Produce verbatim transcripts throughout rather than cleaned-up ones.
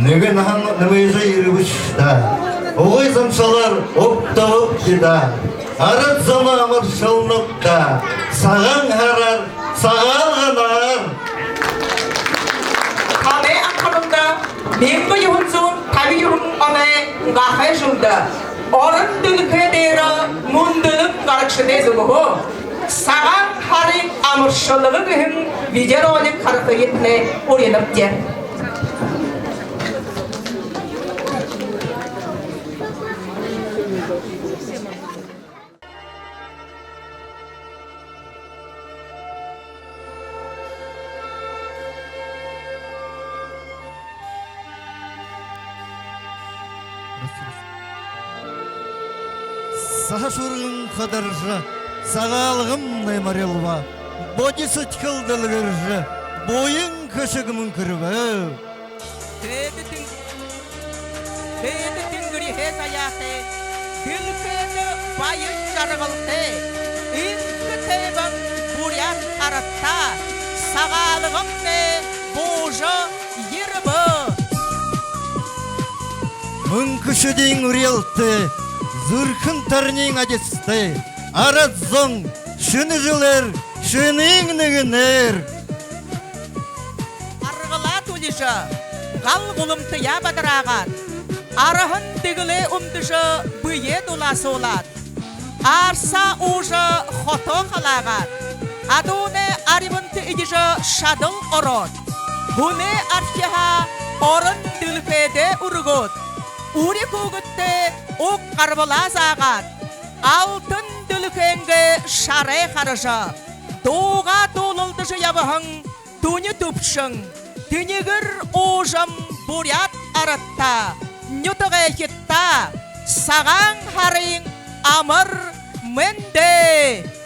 Нэгэн наһан нэмэжэ ерэбэш даа. Угы заншалаар угтабабди даа. Арад зон амаршалнаб даа. Сагаан һараар, Сагаалганаар. Танай Анхаманда мянга юһэн зуун табин юһэн оной гахай жэлдэ орон дэлхэй дээрэ мүндэлэн гарагшадай зүгһөө Сагаан һарын амаршалга гэһэн видеоролик харахыетнай уринабди. Саһа шурган хадаржа, Сагаалгамнай морилбо. Боди сэдьхэл дэлгэржэ, буян хэшэг мүнхэрбэ. Дээдэ тэн-, дээдэ тэнгэриһээ заяатай, дэлхэйдэ баян жаргалтай, энхэ тайбан буряад арадтаа Сагаалгамнай буужа ерэбэ. Мүнхэшэдын үреэлтэй, зүрхэн тарниин адистай арад зон шэнэ жэлээр, шэнын нэгэнээр аргалаа түлижэ, гал гуламтаяа бадараагаад, арһан дэгэлээ үмдэжэ, бэеэ дулаасуулаад, аарсаа уужа, хотоо халаагаад, адуунай арьбанда эдижэ шадал ороод, хүнэй архиһаа орон дэлхэйдээ үргөөд, үри хүүгэдтээ уг гарбалаа заагаад, алтан дэлхэйнгээ шарай хаража, дуугаа дуулалдажа ябаһан Түни түбшэн, тэнигэр уужам буряад арадтаа, нютагайхидтаа Сагаан һарын амар мэндэ!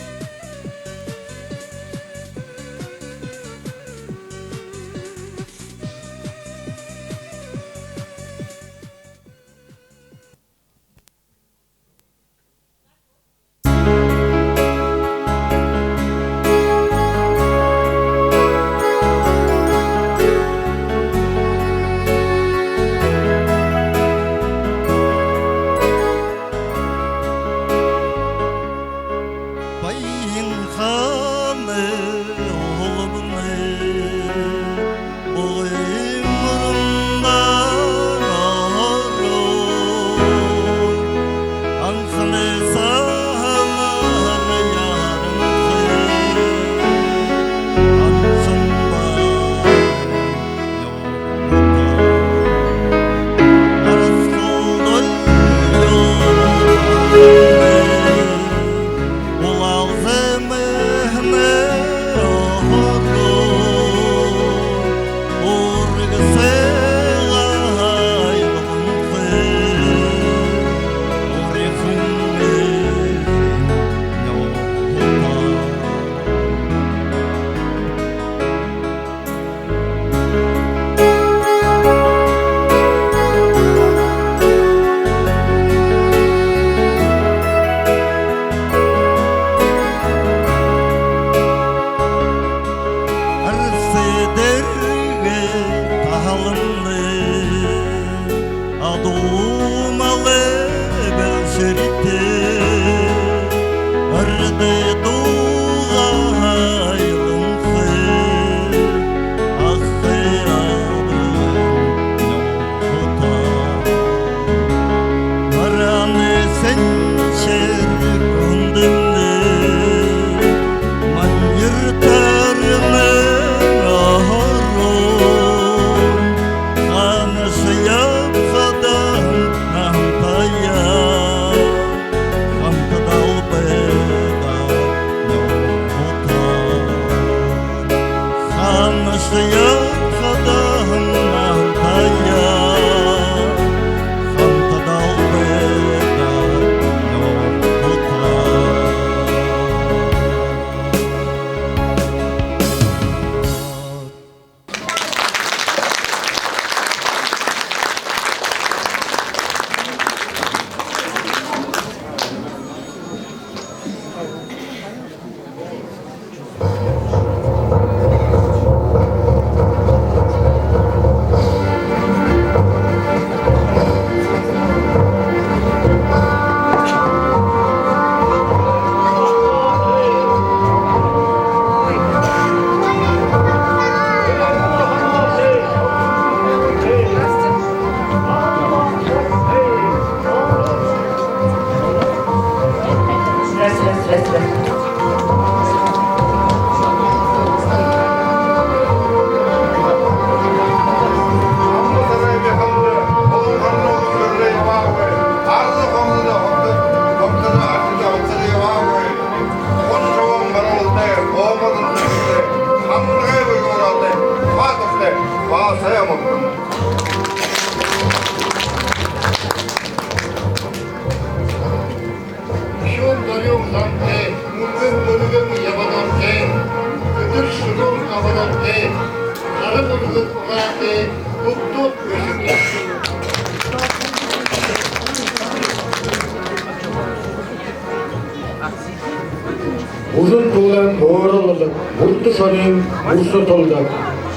Бүрдэ шорын бүрсэ тулдаг.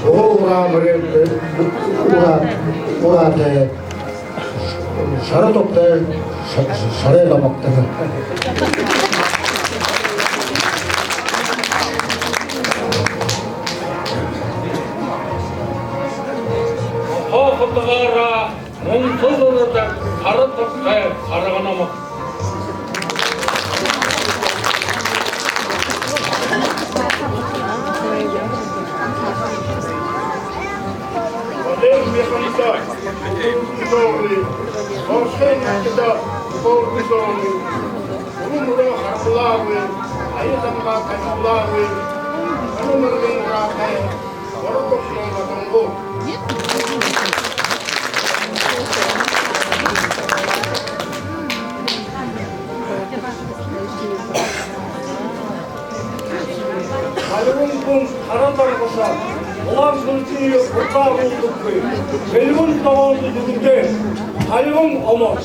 Уһа ураа мэргэдэ, ураа, ураатай. Шара тубтай, ша-, шарай домогтой. Уһа худагаараа мүнхэ зурадаг, хара тубтай, харгана мох. Валерий Михайлович, Оршихын нютагта Бордо зоной. Уран мүрөө харгалаагүй, ая замгаа танилаагүй, хана мэргэн ураатай, бородогшон батангууд. Халибан хүн хара даргаса, улаан шүлжые хурдаа уулдаггүй. Халибан тогоондо дүрдээ, халибан омор.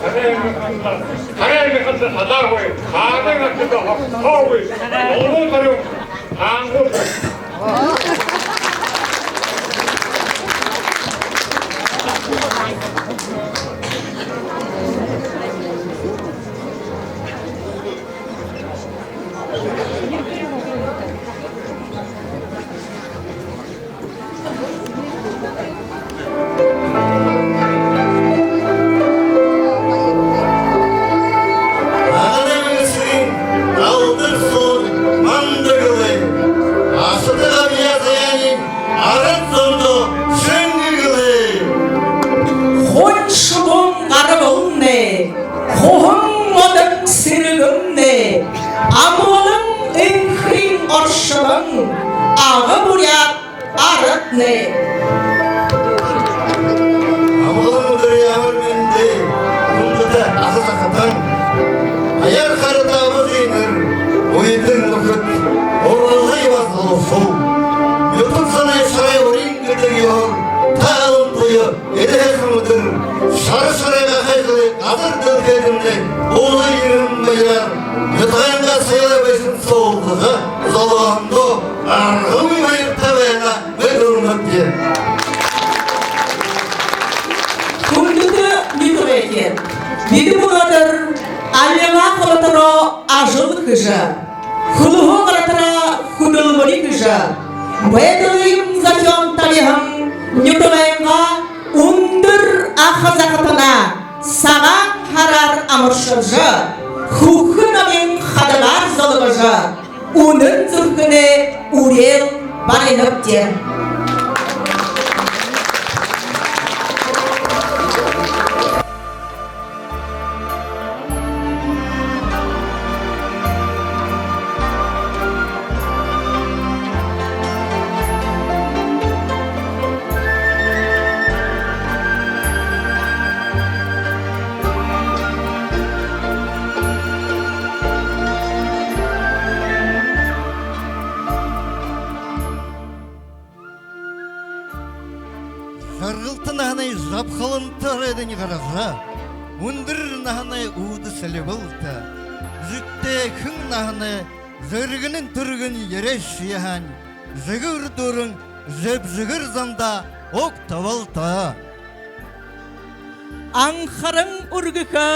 Харай мяханда, харай мяханда халаагүй, хаадан ардада хогтоогүй, олон харин хаангууд. Агын эсэгын алдар суун мандагалай. Асата габьяа заяанай арад зондо шэнги гэлэй. Хун шубуун гарбалнай, хуһан модон сэргэмнай, амгалан энхын оршолон Ага буряад араднай. Амгалан үдэрэй амар мэндэ, хүндэтэ аха захатан! Аяар харата абгай энэр, үетэн нүхэд, ургы бас залуушуул. Нютаг зоной шарай урин гэдэг ёһоор та олон туяа эдэхэн үдэр, шара шарай гахай жэлэй газар дэлхэйдэмнай улад ерэһэн баяраар нютагайнгаа соёлой байшан соо уулзажа, золгоһондоо аргагүй баяртай байнабди. Мэдүүлнэбди. Хүндэтэ нютагайхид, бидэ мүнөөдэр альгаа хабатараа ажал хэжэ, хүлһөө гаратараа хүдэлмэри хэжэ, байдалайм зохёон табиһан нютагайнгаа үндэр аха захатанаа Сагаан һараар амаршалжа, хүхэ номин хадагаар золгожо, үнэн зүрхэнэй үреэл баринабди. Жаргалта наһанай жабхаланта оройдонь гаража, үндэр наһанай үүдэ сэлбэлтэ, жэгтэйхэн наһанай зэргэнэн түргэн ерээшье һаань, жэгүүр дүүрэн жэбжэгэр зандаа угтабалта. Анхаран үргэхэ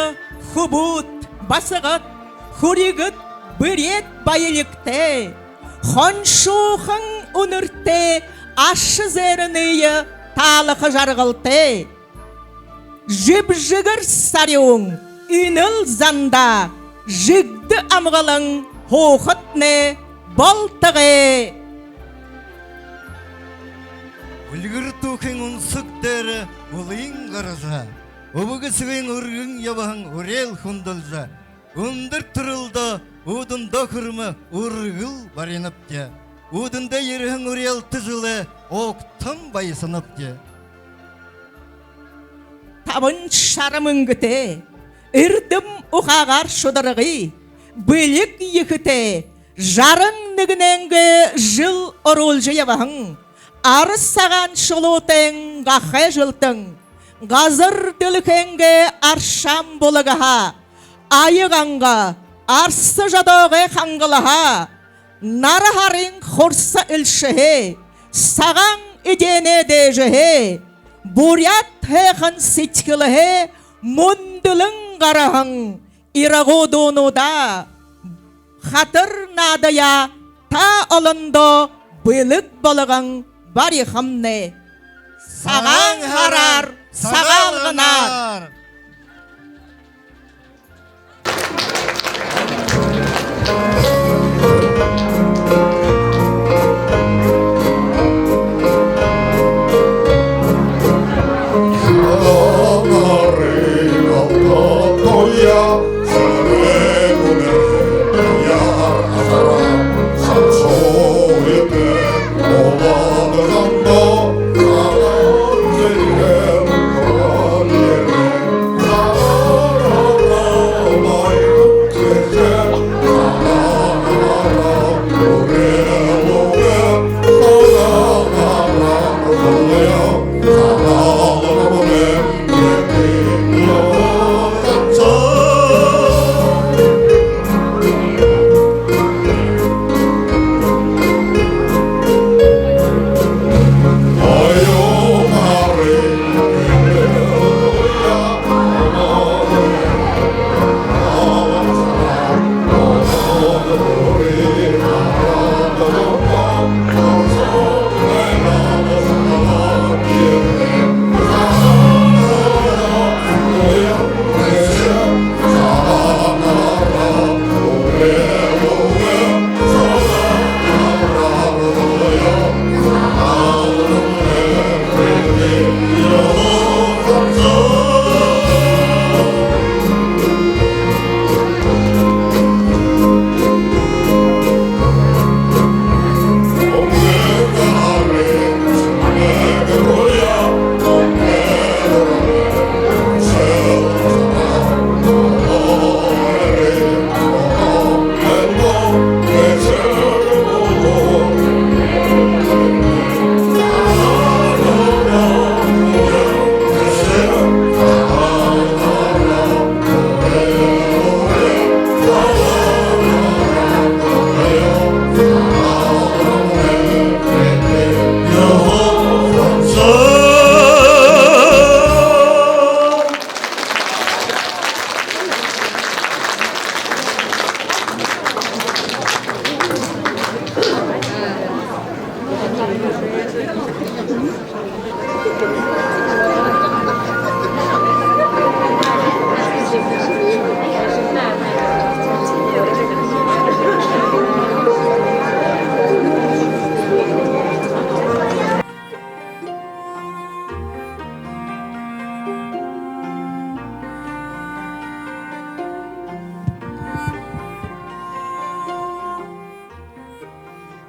хүбүүд, басагад, хүрьгэд, бэреэд баялигтай, хоншуухан үнэртэй аша зээрэниие таалаха жаргалтай. Жэбжэгэр сарюун энэл зандаа жэгдэ амгалан һуухатнай болтогой. Үльгэр түүхын үнсэг дээрэ үлын гаража, үбгэ эсэгын үргэн ябаһан үреэл хүндэлжэ, үндэр түрэлдөө үүдэндөө хүрмэ үргэл баринабди. Үүдэндээ ерэһэн үреэлтэ жэлээ угтан баясанабди. Табан шара мэнгэтэй, эрдэм ухаагаар шударгы, бэлиг ехэтэй, жаран нэгэнэйнгээ жэл оруулжа ябаһан, ара сагаан шулуутайн гахай жэлтэн, Газар дэлхэйнгээ аршаан булагһаа, ая ганга, арса жодоогой хангалһаа, нара һарын хурса элшэһээ, сагаан эдеэнэй дээжэһээ, буряад һайхан сэдьхэлһээ мүндэлэн гараһан ирагуу дуунуудаа, хатар наадаяа та олондоо бэлэг болгон барихамнай. Сагаан һараар, Сагаалганаар!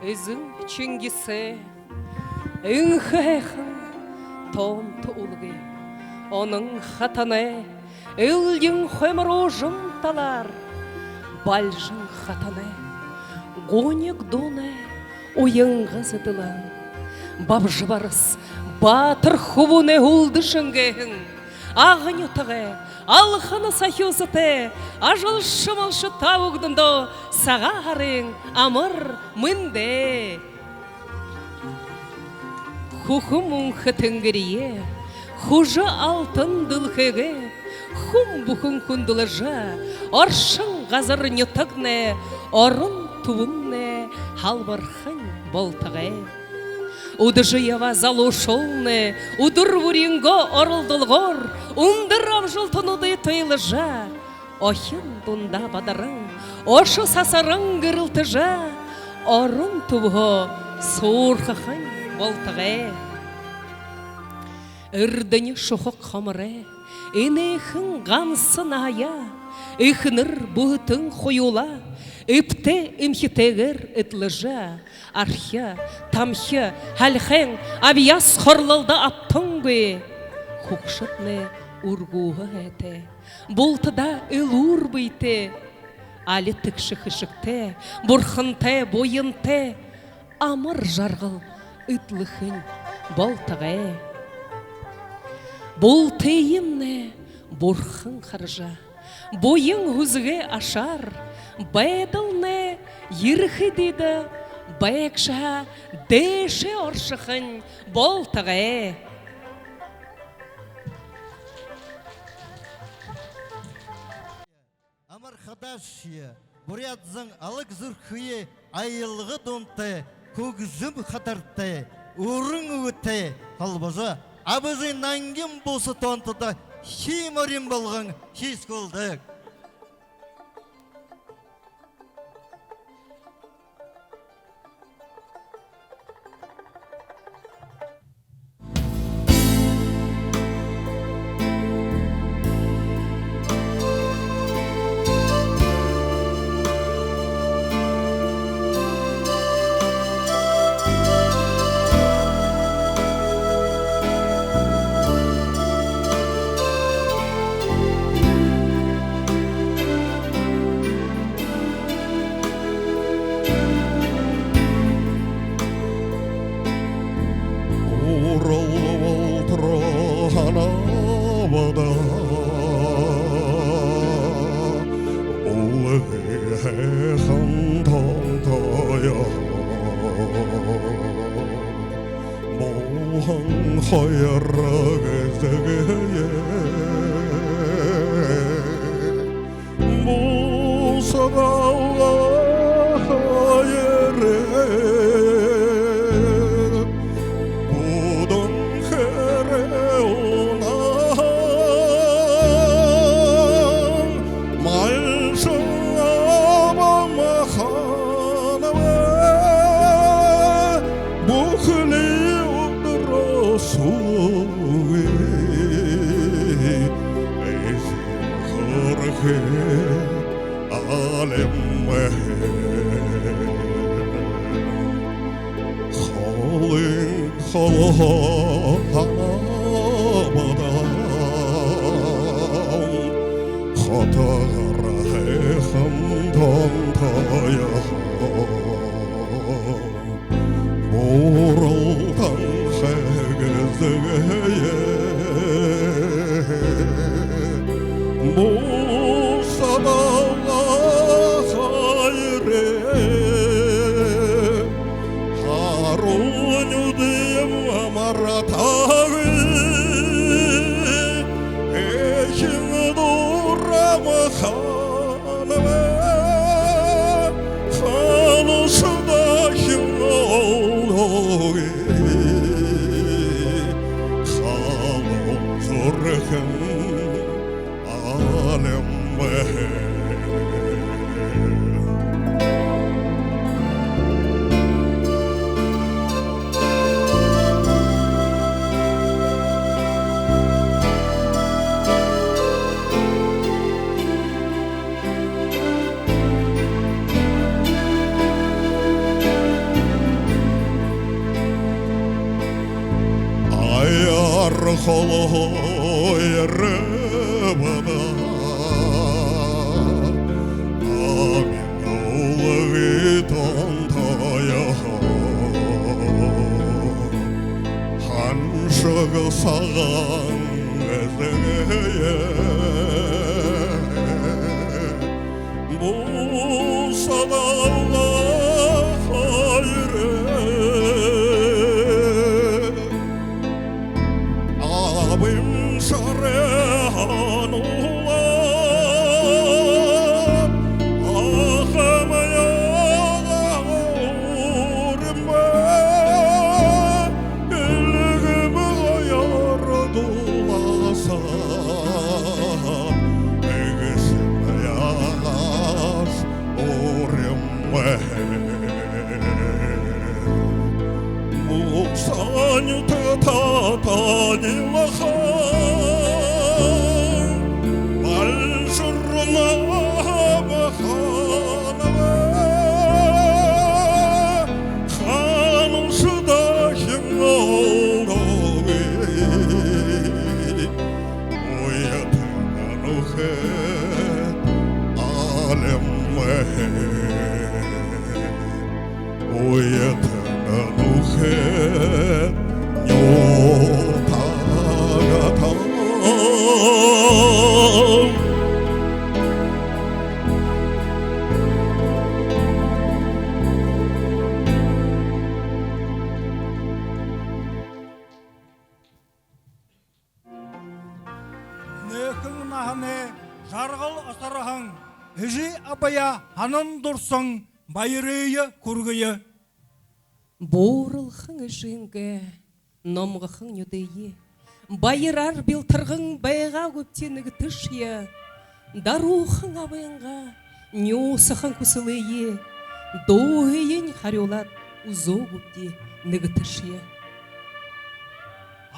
Эзэн Чингисэй энхэ һайхан тоонто үлгы, Онон хатанай элдин хойморуужам талаар Бальжан хатанай гуниг дуунай уянга зэдэлэн, Бабжа-Барас баатар хүбүүнэй һүлдэ шэнгээһэн Ага нютагай Алхана сахюусатай ажалша малшад та бүгэдэндөө Сагаан һарын амар мэндэ! Хүхэ мүнхэ тэнгэриеэ, хүжэ алтан дэлхэйгээ хүн бүхэн хүндэлжэ, оршон газар нютагнай, орон түбэмнай һалбархань болтогой. Үдэжэ ябаа залуушуулнай үдэр бүрингөө оролдолгоор үндэр амжалтануудые туйлажа, охин дундаа бадаран, ошо сасаран гэрэлтэжэ, орон түбһөө суурхахань болтогой. Эрдэни шухаг хоморой энээхэн ганса наһаяа эхэнэр бүһэтэн хоюулаа эбтэй эмхитэйгээр эдлэжэ, архи, тамхи, һалхин, абьяас хорлолдо абтангүй, хүгшэднай үргүүһэ һайтай, бултадаа элүүр бэетэй, али тэгшэ хэшэгтэй, бурхантай, буянтай амар жаргал эдлэхэнь болтогой. Бултыемнай Бурхан хаража, буян һүзэгэй ашаар байдалнай ерэхэдээ байгша дээшээ оршохонь болтогой. Амархадаа шье, буряад зон алаг зүрхөө аялга дуунтай, хүгжэм хатартай, үрэн үгэтэй холбожо, абажын нангин буса тоонтодо хии морин болгон хиискүүлдэг. Урал болтор һанаа бодоо, үлгы һайхан тоонтоёо. Булхан хоёр гэзэгээ, буса далай хоёр, будан хэрэ унаһан, малшан абамаа ханаб, бүхы үдэр суугүй. Эзэн хүрхэ алим бэһэн. Холын холоһоо һанаа бодоо, хотогор һайхан тоонтоёо. Буралдаан хэгзэгээ, буса далай хоёр, һаруун нюдэн мартаагүй, эхин дурам ханаб, ханашье дахин олдогүй. Халуун зүрхэн алим бэһэн. Аяар холоһоо ерэбэ даа, амин үлгы тоонтоёо. Ханшаг сагаан эзэгээ, буса далай хоёр, абын шарай һануулаа, ахамни уримаа, эльгэм гоёор дуулаһан, эгэшэмни яаһан уримаа. Буса нютагтаа танилһан, малшарнай абамаа ханаб, ханашье дахин олдогүй. Уятана нүхэд алим бэһэн. Уятана нүхэд нютагтаа. наһанай жаргал асарһан эжы абаяа һанан дурсан баярые хүргэе. Бууралхан эжынгээ номгохон нюдые баяраар бялтарган байгаагүйбди нэгэтэшье. Даруухан абынгаа нюусахан хүсэлые дууһыень харюулаад үзөөгүйбди нэгэтэшье.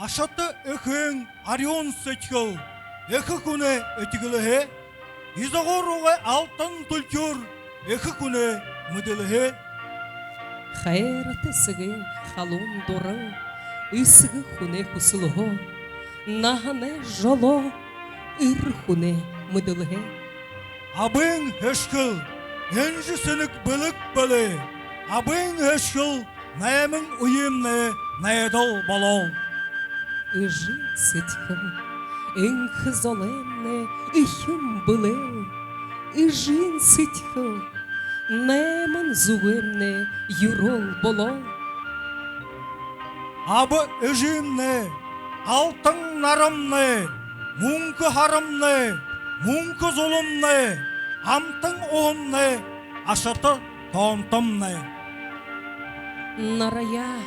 Ашата эхын арюун сэдьхэл эхэ хүнэй этигэлһээ, изагуур угай алтан түлхюур эхэ хүнэй мэдэлһээ, хайрата эсэгын халуун дуран эсэгэ хүнэй хүсэлһөө, наһанай жолоо эрэ хүнэй мэдэлһээ. Абын хэшхэл энжэ сэнэг бэлэг бэлэй, абын хэшхэл найман үеымнай найдал болоо. Эжын сэдьхэл энхэ золоймнай эхин бэлэй, эжын сэдьхэл найман зүгөөрмнай юрөөл болоо. Аба эжымнай, алтан нарамнай, мүнхэ һарамнай, мүнхэ зуламнай, амтан уһамнай, ашата тоонтомнай. Нараяа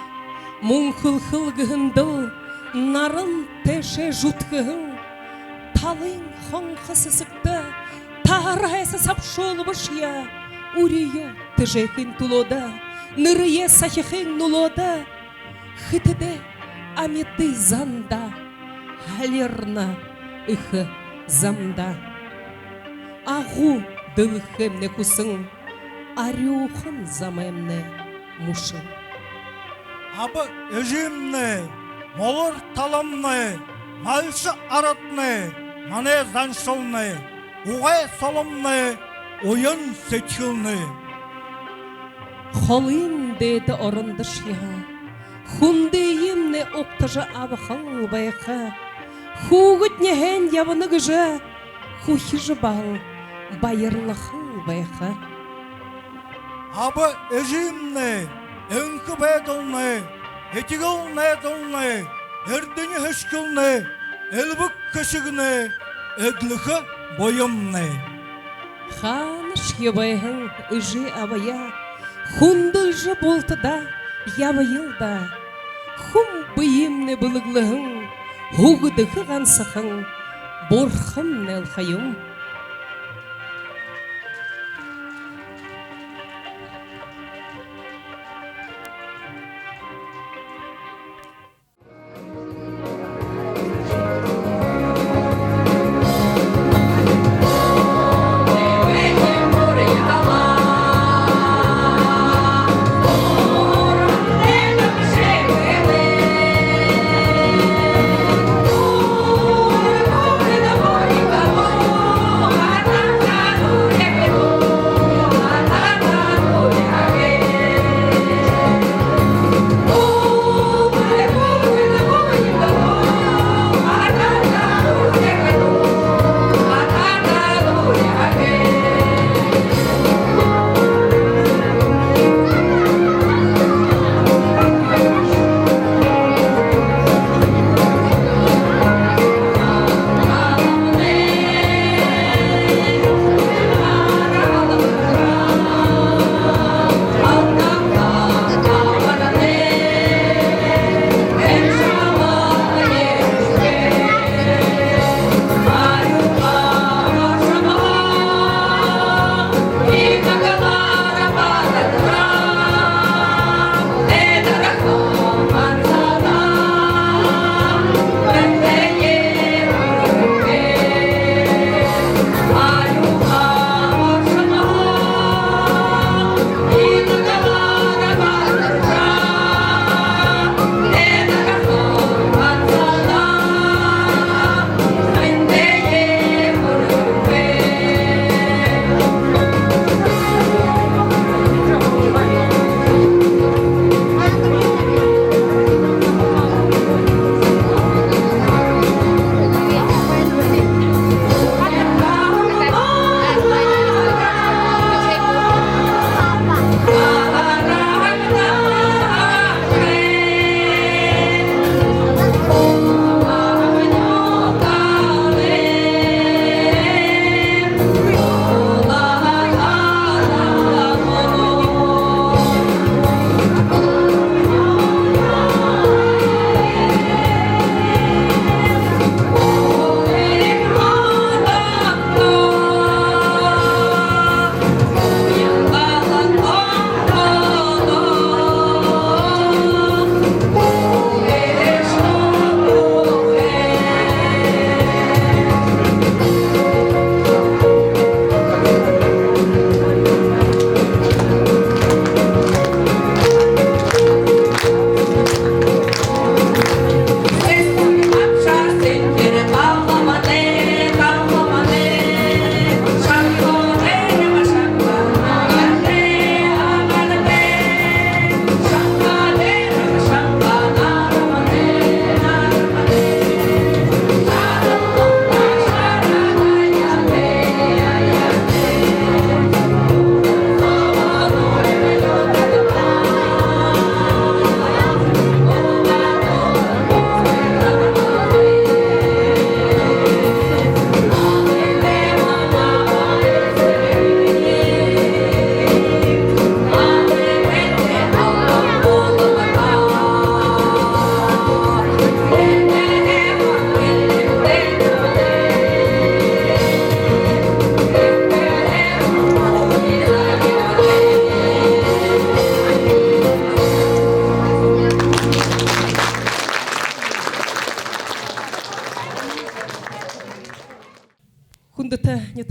мүнхэлхэл гэһэндэл наран тээшээ зүдхэһэн, талын хонхо сэсэгтэ таһарһайса сабшуулбашье. Үриеэ тэжээхын түлөөдэ, нэрэеэ сахихын нүлөөдэ, хэтэдээ амиды зандаа, халирна эхэ замдаа. Агуу дэлхэймнай хүсэн арюухан замаймнай мүшэн. Аба эжымнай, молор таламнай, малша араднай, манай заншалнай, угай соломнай, уян сэдьхэлнай. Холын дээдэ орондошье хүндыемнай угтажа абахал байха. Хүүгэдни һайн ябана гэжэ хүхижэ баһал баярлахал байха. Аба эжымнай, энхэ байдалнай, этигэл найдалнай, эрдэни хэшхэлнай, элбэг хэшэгнай, эдлэхэ буямнай. Хаанашье байһан эжы абаяа хүндэлжэ бултадаа ябаял даа. Хүн бэемнай бэлэглэһэн, һүгэдэхэ гансахан бурхамнай л ха юм.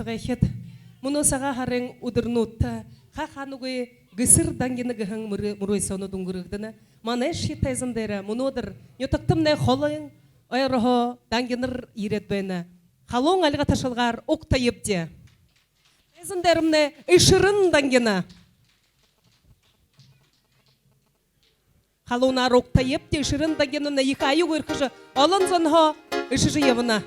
Гэхэдэ, мүнөө Сагаан һарын үдэрнүүдтэ ха-, хаанагүй Гэсэр дангина гэһэн мүры-, мүрысөөнүүд үнгэргэгдэнэ. Манайшье тайзан дээрэ мүнөөдэр нютагтамнай холын ойроһоо дангинар ерээд байна. Халуун альга ташалгаар угтаябди. Тайзан дээрэмнай Эшэрэн дангина. Халуунаар угтаябди, Эшэрэн дангинамнай ехэ аягүй эрхэжэ, олон зонһоо эшэжэ ябана.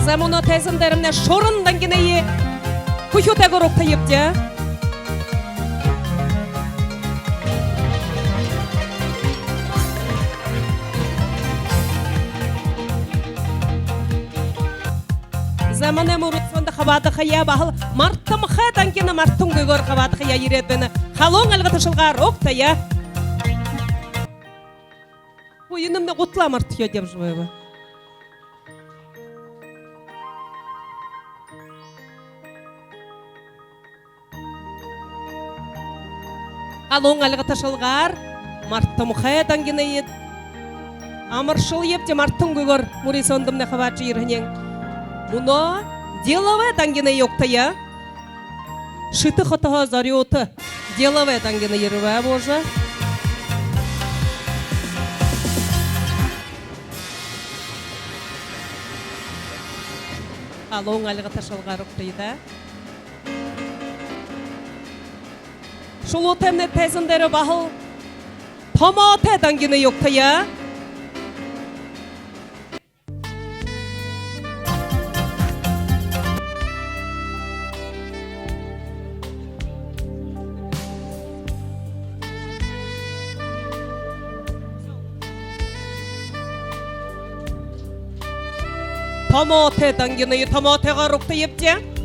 За, мүнөө тайзан дээрэмнай Шуран дангинаа хүхюутэйгөөр угтаябди. За, манай мүрысөөндэ хабаадахаяа баһал Мартамхай дангина мартангүйгөөр хабаадахаяа ерээд байна. Халуун альга ташалгаар угтая. Ой, энэмнай гуталаа мартаад ябажа байба. Халуун альга ташалгаар Мартамхай дангинаа амаршалаябди, мартангүйгөөр мүрысөөндэмнай хабаадажа ерэһэниинь. Мүнөө Деловой дангинаа угтая. Шэтэ хотоһоо зорюута Деловой дангина ерэбэ буужа. Халуун альга ташалгаар угтая даа. Шулуутамнай тайзан дээрэ баһал Томоотой дангина угтая. Томоотой дангина, Томоотойгоор угтаябди.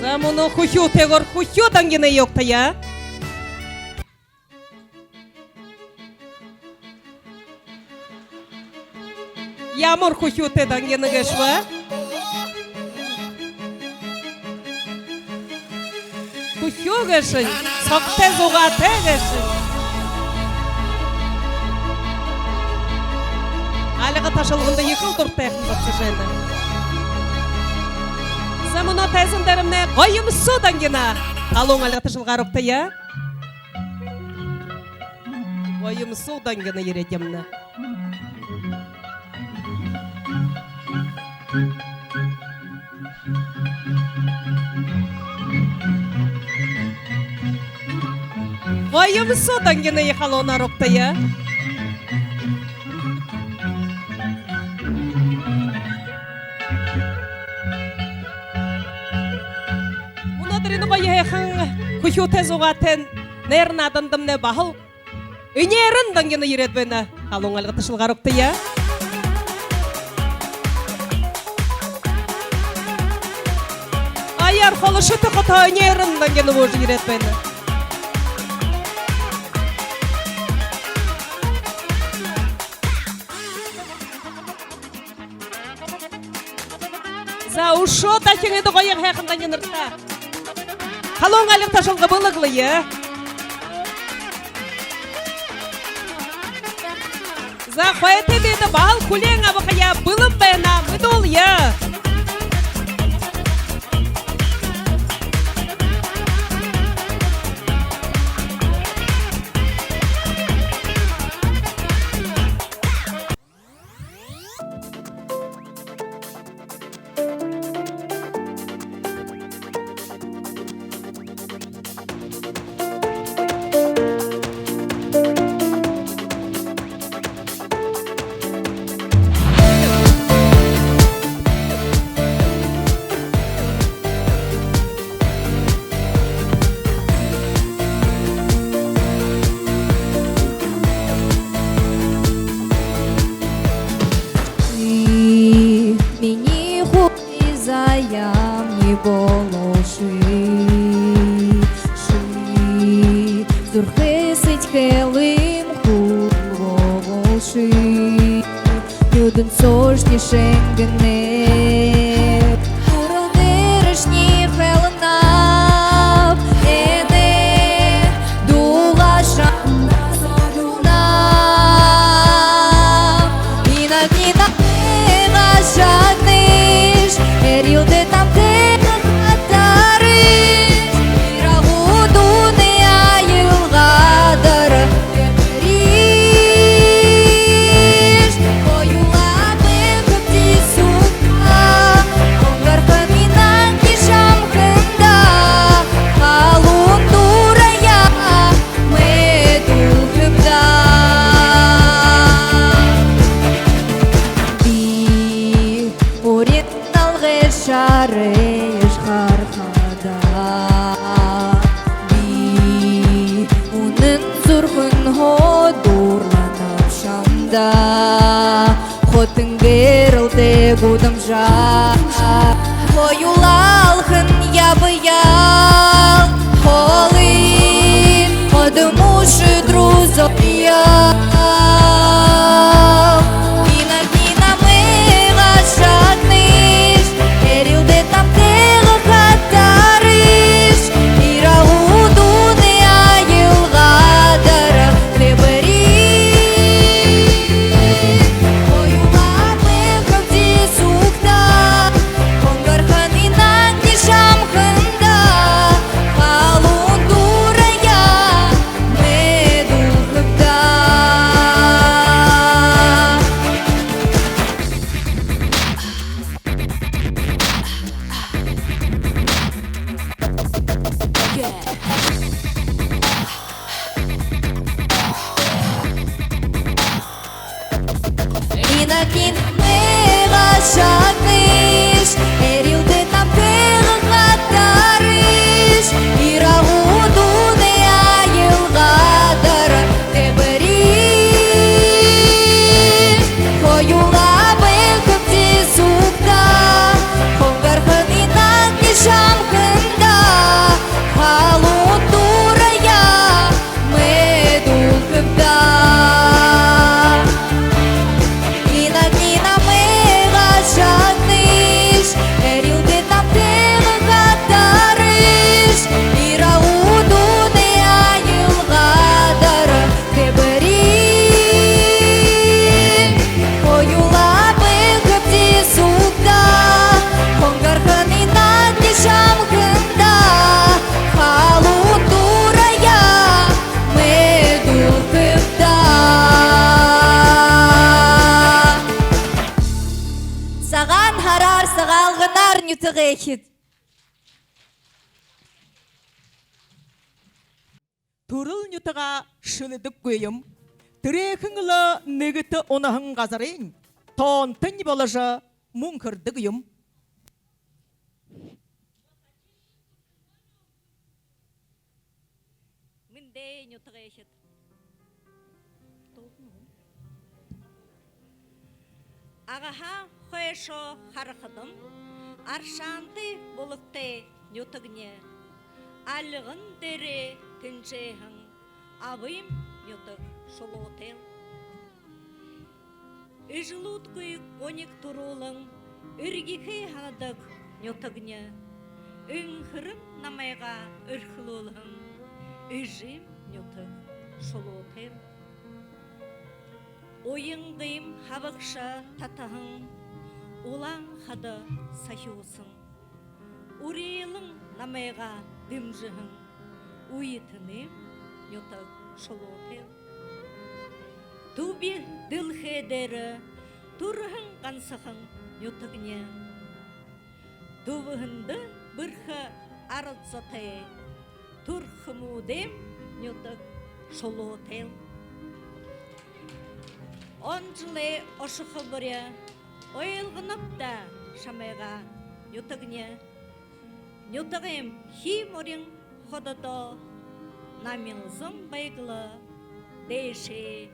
За, мүнөө хүхюутэйгөөр хүхюу дангина угтая. Ямар хүхюутэй дангина гээшэб? Хүхюу гээшэнь, согтой зугаатай гээшэнь. Альга ташалганда ехэл дуратайхан зогсожо байна. За, мүнөө тайзан дээрэмнай Гоёмсуу дангина. Халуун альга ташалгаар угтая. Гоёмсуу дангина ерээд ябана. Гоёмсуу дангина, халуунаар угтая. Мүнөөдэр энэ гоё һайхан хүхюутэй зугаатай найр наадандамнай баһал Энеэрэн дангина ерээд байна. Халуун альга ташалгаар угтая. Аяар холо Шэтэ хотоһоо Энеэрэн дангина буужа ерээд байна. За, үшөө дахин эдэ гоё һайхан дангинартаа халуун альга ташалга бэлэглэе. За, хойто бидэ баһал хүлеэн абахаяа бэлэн байна, мэдүүлье. Зүрхэ сэдьхэлэйм хүлгөөгүүлши, нюдэн соошни шэнгэнэ. Һүрэл дээрэшни хэлэнэб, энэ дуугаа шамда соонь. Инагни намайгаа шагныш, эрьюулдэ намтайгаа хатарыш, ирагуу дуунай аялгадаар тэбэрыш. Хоюулаа бэхэбди сугтаа, хонгорхон инагни шамханда, халуун дураяа мэдүүлхэб даа. Би урин налгай шарайш харахада, би үнэн зүрхэнһөө дуурланаб шамда. Хотын гэрэлтэй гудамжаа хоюулаа алхан ябаял, холын ходо мүшэд руу зориял. Инагни намайгаа шагныш, эрьюулдэ намтайгаа хатарыш, ирагуу дуунай аялгадаар тэбэрыш. Хоюулаа бэхэбди сугтаа, хонгорхон инагни шамханда, халуун дураяа мэдүүлхэб даа. Инагни намайгаа шагныш, эрьюулдэ намтайгаа хатарыш, ирагуу дуунай аялгадаар тэбэрыш. Хоюулаа бэхэбди сугтаа, хонгорхон инагни шамханда, халуун дураяа мэдүүлхэб даа. Инагни намайгаа шагныш, эрьюулдэ намтайгаа хатарыш, ирагуу дуунай аялгадаар тэбэрыш. Хоюулаа бэхэбди сугтаа, хонгорхон инагни шамханда, халуун дураяа мэдүүлхэб даа. Сагаан һараар, Сагаалганаар, нютаг ээхид! Түрэл нютагаа шэлэдэггүй юм. Тэрэхэн лэ нэгэтэ унаһан газарынь тоонтонь боложо мүнхэрдэг юм. Мэндэ, нютаг ээхид! Агааһаа хойшоо харахадам, аршаантай булагтай нютагни. Альган дээрээ тэнжээһэн абын нютаг Шулуутайл. Эжэлүүдгүй гуниг туруулан, эрьехэ һанадаг нютагни. Энхэрэн намайгаа эрхэлүүлһэн эжым нютаг Шулуутайл. Уянгайм хабагша татаһан, улаан хада сахюусан, урилан намайгаа дэмжэһэн үетэнэйм нютаг Шулуутайл. Түби дэлхэй дээрэ түрэһэн гансахан нютагни. Түбэһэндэ бэрхэ арад зотой, түрхэмүүдэйм нютаг Шулуутайл. Он жэлэй ошохо бүри ойлгоноб даа шамайгаа, нютагни. Нютагайм хии морин хододоо намилзан байг лэ дээшээ.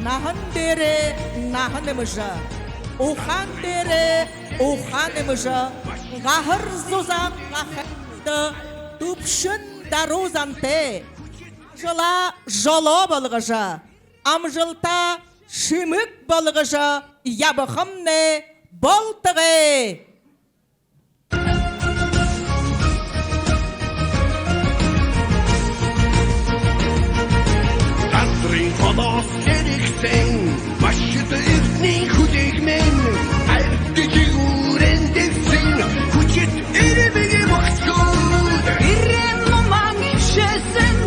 Наһан дээрээ наһа нэмэжэ, ухаан дээрээ ухаа нэмэжэ, гахар зузаан гахайда түбшэн даруу зантай, ажалаа жолоо болгожо, амжалтаа шэмэг болгожо ябахамнай болтогой. Газрын холоос хэрэгсэн, машита эртний хүлэгмэн, ард жигүүрэн дэлсэн, хүчит эрмэлиг мөхсүүд. Эрын номон ишээсэн,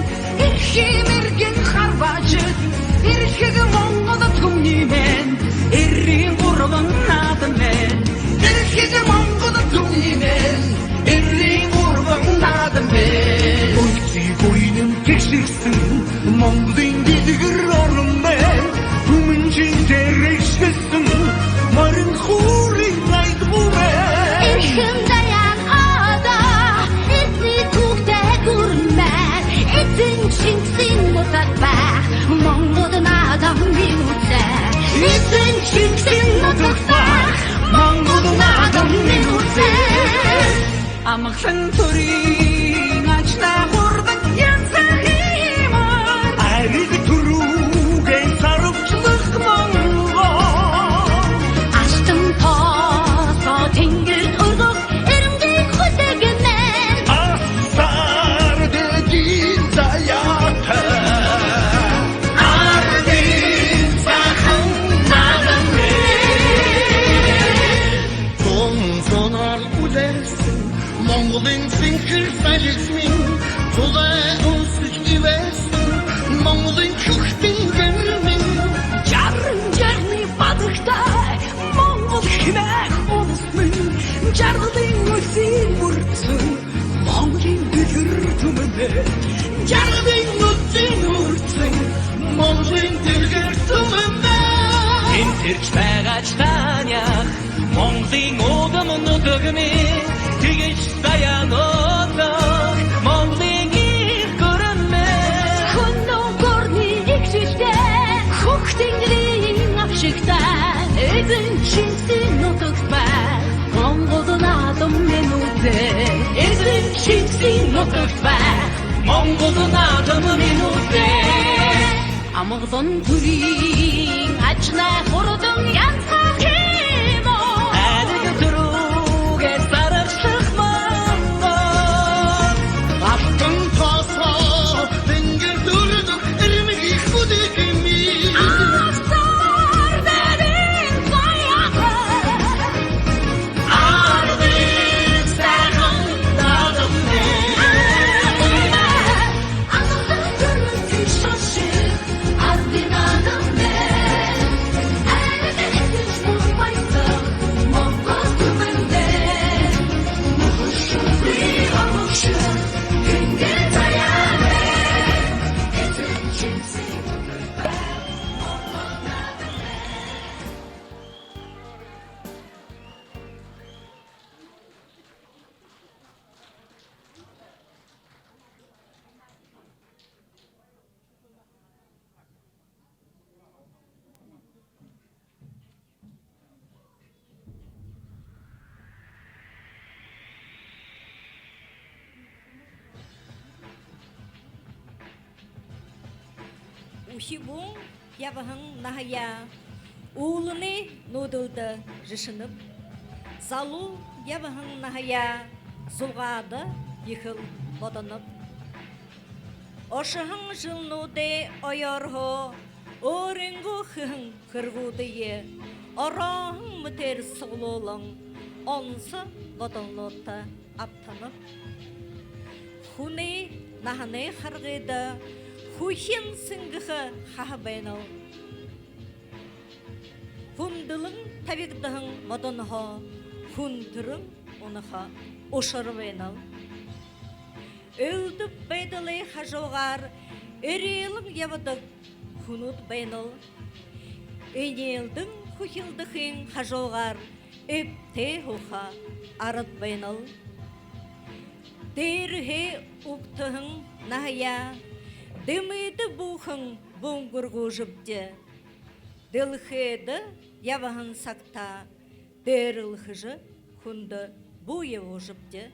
эрхим эргэн харбаажад, эрхиг Монгол түмниймэн, эрын гурбан наадамнай. Эрхиг Монгол түмниймэн, эрын гурбан наадамнай. Ой, чи буйным гишгсэн, Монголой дэлгэр оромнай. Түмэн шэнжээр ишээсэн, морин хуурай найдамнай. Эрхим Даян одоо эртний түүхэтэй гүрэнмэн. Эзэн Чингисийн нютаг байха, Монгол наадам минь үзэе. Эзэн Чингисийн нютаг байха, Монгол наадам минь үзэе. Амгалан түрын ажалаа хүртэн янза хэмээр. Арид түрүүгээ сарабшалха Монгол. Алтан тосоо тэнгэридэ үргэх эрмэлиг хүлэгмэн. Асар дээдын заяатай, ардын сагаан наадамнай. Зон зоноор үлээсэн Монголой сэнхир салхимнай, тулай унсажа ивээсэн Монголой хүхтэн гэрмнай. Жаран жаранай бадагтай Монгол хэмээх үнэсмнай. Жаргалын үльгэр мүргэсэн Монголой дэлгэр түмэмнай. Жаргалын үльгэр мүргэсэн Монголой дэлгэр түмэмнай. Энтэрч байгаа ч танях Монголой удам нютагмнай, тиигэжэ Даян одоо Монголой ехэ гүрэнмнай. Хүнэй гүрэнэй ехэ шэштэй, хүхтэн гэрэй абшагтай, эзэн Чингисийн нютаг байха, Монгол наадам минь үзэе. Эзэн Чингисийн нютаг байха, Монгол наадам минь үзэе. Амгалан түрын ажалаа хүртэн янза хэмээр. Арид түрүүгээ сарабшалха Монгол. Алтан тосоо тэнгэридэ үргэх эрмэлиг хүлэгмэн. Асар дээдын заяатай, ардын сагаан наадамнай. Амгалан түрын шашаг, ардын наадамнай. Арид эзэн Монгол баясаг, Монгол түмэмнай. Мүхэршэгүй амгалан шэнги Даян. Үхибүүн ябаһан наһаяа үүлэнэй нүүдэлдэ жэшэнэб. Залуу ябаһан наһаяа зугаада ехэл бодоноб. Ошоһон жэлнүүдэй оёорһоо өөрынгөө хэһэн хэрэгүүдые орооһон мэтээр суглуулан, онсо бодолнуудта абтанаб. Хүнэй наһанай харгыда хүхин сэнгэхэ хаһа байнал. Хүндэлэн табигдаһан модонһоо хүндэрэн унаха ушар байнал. Элдэб байдалай хажуугаар эрьелэн ябадаг хүнүүд байнал. Энеэлдэн хүхилдэхын хажуугаар эбтэй һууха арад байнал. Дээрэһээ угтаһан наһаяа дэмыдэ бү хэн бүнгэргүүжэбди. Дэлхэйдэ ябаһан сагтаа дээрэлхэжэ, хүндэ буу ябуулжабди.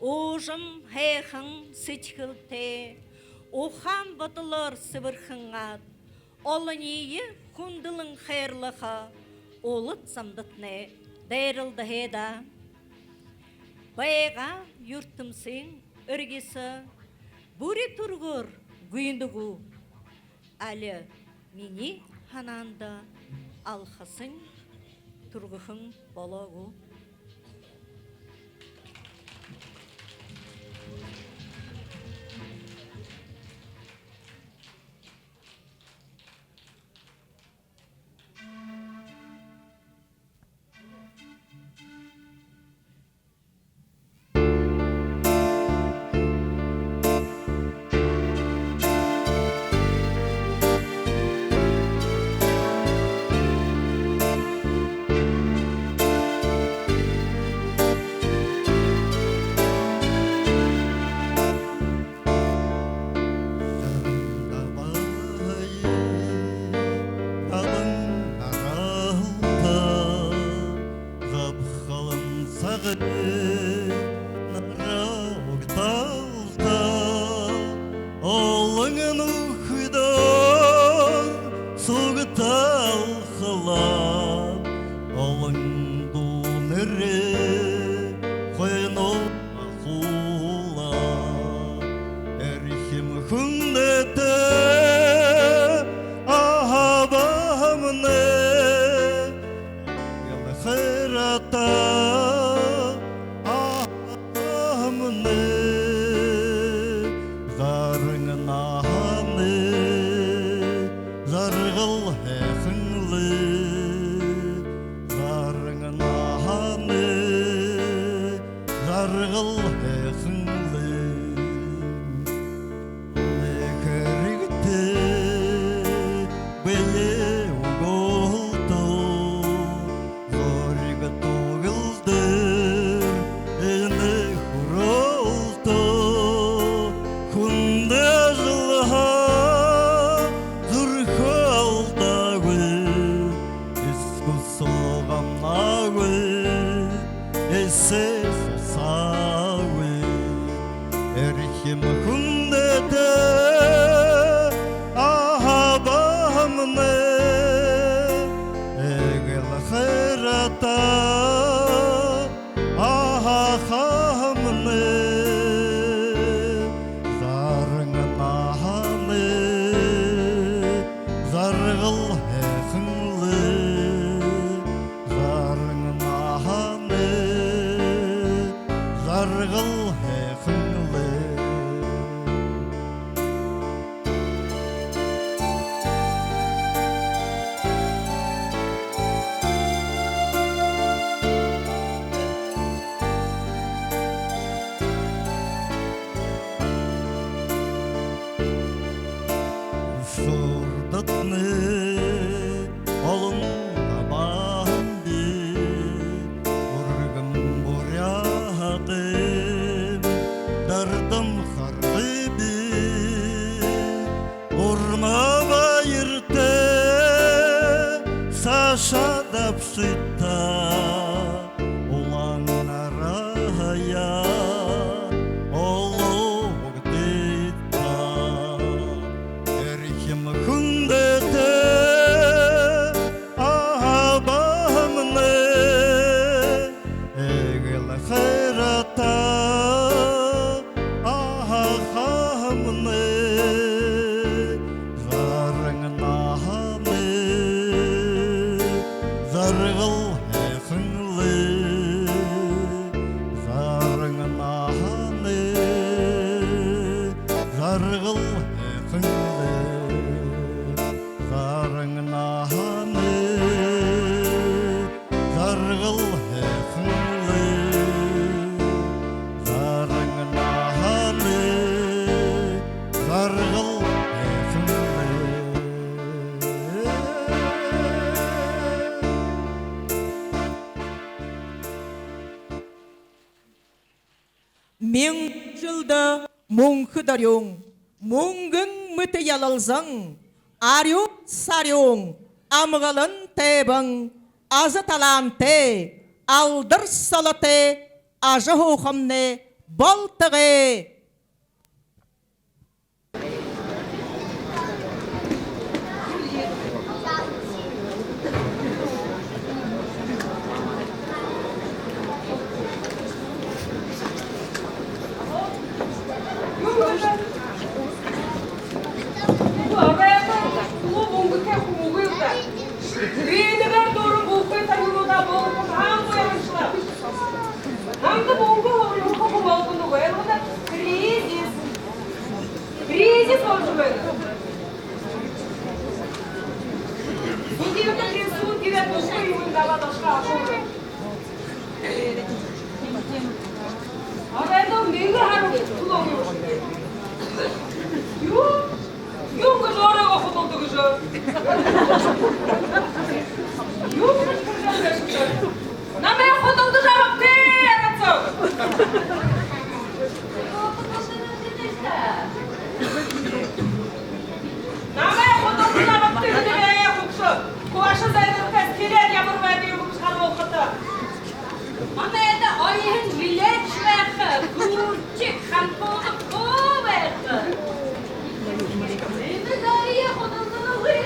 Уужам һайхан сэдьхэлтэй, ухаан бодолоор сэбэрхэн аад, олониие хүндэлэн хайрлаха улад замдатнай дайралдаһай даа. Байгаа юртэмсын эрьесэ бүри түргөөр гүйнэ гү? Али минии һанаанда алхасань түргэхэн болоо гү? Табан гаралта, габхалан сагай наран угталта, олон нүхэдөө сугталхалаа, олон дүүнэрэй хойно хуулаа. Эрхим хүндэтэ аха баһа минии, эгээл хайрата аха баһа минии, заран наһанай жаргал һайхан лэ, заран наһанай жаргал һайхан лэ. Нэгэ хэрэгтэй бэеэ үгөөлтөө, зориг түгэл дээрэ энэ хүрөөлтөө, хүндэ ажалһаа зүрхөө алдаагүй, эсэгэ соо гамнаагүй, эсэгэ соо сасаагүй. Эрхим хүндэтэ аха баһа минии, эгээл хайрата аха баһа минии, заран наһанай жаргал һайхан лэ, заран наһанай жаргал һайхан лэ. Урдатнай олон табаһан би, үргэн Буряадай дардам харгы би. Урма баяртай саашаа дабшыта, улаан нараяа олоогдыта. Эрхим хүндэтэ аха баһа минии, эгээл хайрата аха баһа минии, заран наһанай жаргал һайхан лэ, заран наһанай жаргал һайхан лэ, заран наһанай жаргал һайхан лэ, заран наһанай жаргал һайхан лэ. Мянган жэлдэ мүнхэ дорюун, мүнгэн мэтэ ялалзан, Арюун сарюун, амгалан тайбан, аза талаантай, алдар солотой ажаһуухамнай болтогой. Арайда улуу бүнгэтэ хүбүүн даа. Бэеэ дүүрэн бүхы танилнуудаа болгон хаан байршла. Намда бүнгэн хурьһан хүбүүн болгоно гү? Энэ кризис. Кризис болжо байна. Судебный рисунок гэдэг бүхы юумэн дабаад ошохо ахуу. Арайда нэгэ һара хүлөө. Юу? Юун гэжэ оройгоо худалдаг гэжэ? Юу гэжэ намайе худалдажа абагты, арад зон! Намайе худалдажа абагты, хүгшэд! Куаша зайдалтай скелет ямар байдаг юм гэжэ харуулхат. Манайда оёһон жилетш байха, гүүрчиг, хампуунаг хуу байха. Энэ зорие худалдана үгы.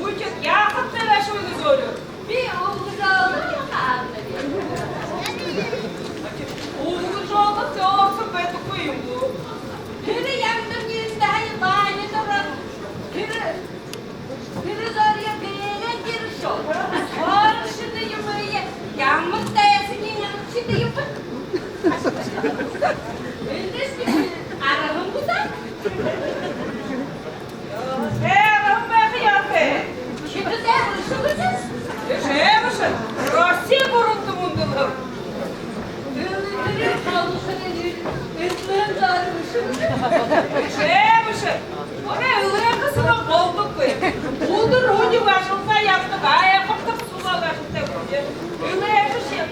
Үгы, яахабта гээшэб энэ зорие? Би үбгэжэ олохо хаана. Үбгэжэ олохо ёһотой байдаггүй юм гү? Тэрэ яндар нинда хая баанада ороод, тэрэ Тэрэ зорие гээгээ ерэшоо. Хооршоно юм ээ, ямар дайсаниинь аршадаг юм бэ? Эндэ ши аргагүй даа. Ээ, аргагүй байха ёһотой. Ши тэдэ бэшэ гүш? Бэшэ, бэшэ. Росси гүрэндэ мүндэлһэн. Бэшэ, бэшэ. Орой элээн хэһэн болдоггүй. Үдэр һүни ажалдаа ябадаг, айхабтар суугаад ажалтай хүн. Элээн хэһэн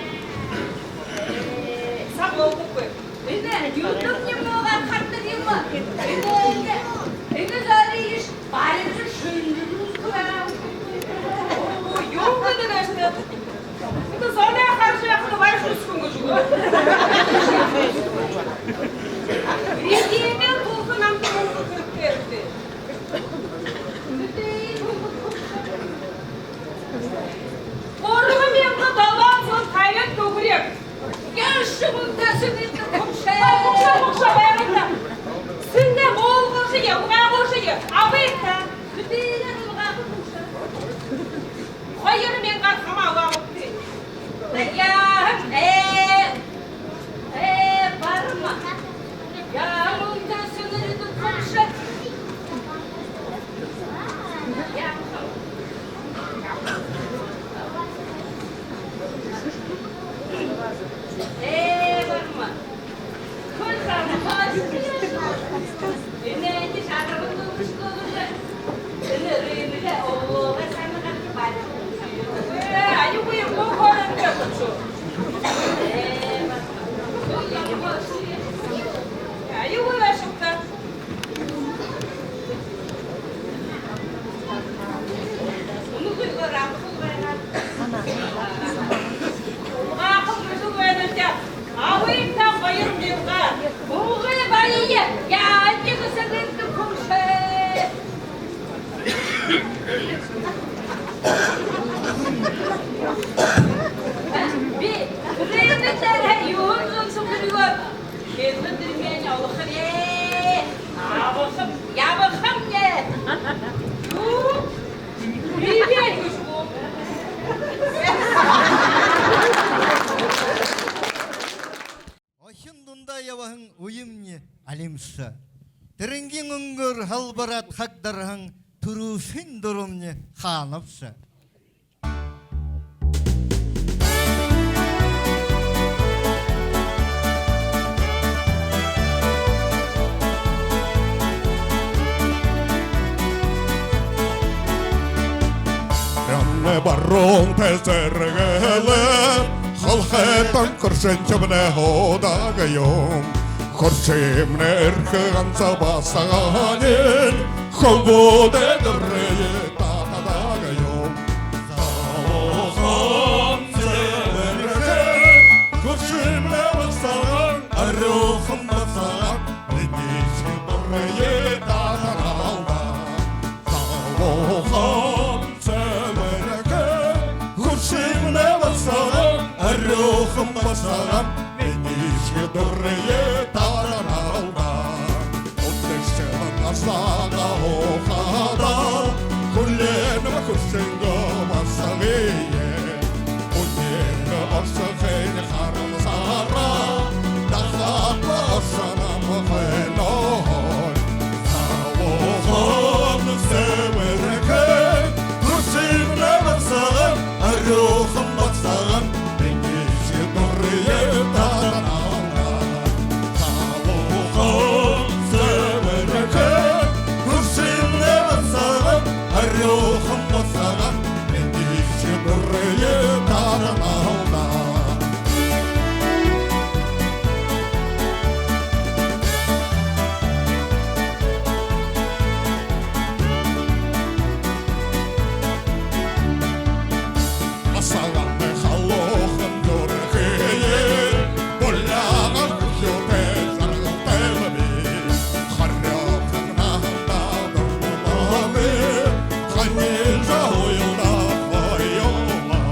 саг болдоггүй. Энэ юундэ юм уу, гарахадаа юм. Энэ, энэ, энэ зориеш барижа шэнжэлүүлхэ. Оо, юун гэдэг гээшэб? Эдэ зоной хаража яахада барижа үзэхэ юм гэжэ үгөө. Регимен булта намда мүнгэ хэрэгтэй. Гурбан мянга долоон зуун табин түхэриг. Яашье мүнтэ сэнэ эдэ хүгшэ. Хүгшэ, хүгшэ, байгаарай. Сэнэ болгожо, ябагаагүйшье, абыт та. Бидэ ябагаагүй хүгшэ. Хоёр мянгаар хамаа абаабди. Яаһан, ээ, ээ, барма. Яаһан мүнтэ сэнэ эдэ хүгшэ. Яаһан. Ээ, барма. Абыт та хоёр мянга. Үгы, бария. Яаха гэжэ сэргэндэ хүгшэ. Би, би, би, тэрэ юун зон сухарёо. Хэдэн дэрмээнь олохо бэ? Абахам, ябахам нэ. Юу? Бибиэн гүшгү. Охин дундаа ябаһан үемни алимша. Тэрэнгын үнгөөр һалбараад хагдарһан түрүүшын дурамни хаанабши. Рэмнэ баруун тээ зэргэлээ, халхайтан хүршэн чимнэ һуудаг юм. Хүршэмнай эрхэ ганса басаганиинь хүбүүдэй дүрые татадаг юм. Залуухан сэбэрхэн хүршэмнай басаган, арюухан басаган, минии дүрые татанаал даа. Залуухан сэбэрхэн хүршэмнай басаган, арюухан басаган, минии дүрые татанаал даа. Үдэшэ насагаа уухадаа, хүлеэнэб хүршэнгөө басагые. Үнеэнэй оршохые харамсаараа, дахаад ошоноб хойноо. Залуухан сэбэрхэн хүршэмнай басаган, арюухан басаган, минии дүрые татанаал даа. Залуухан сэбэрхэн хүршэмнай басаган, арюухан басаган, минии дүрые татанаал даа. Басаганай халуухан зүрхые буляагар хүхюутэй жаргалтай би. Харюухан наһандаа дургуулаагүй, ханижа уялдаа хоюулаа.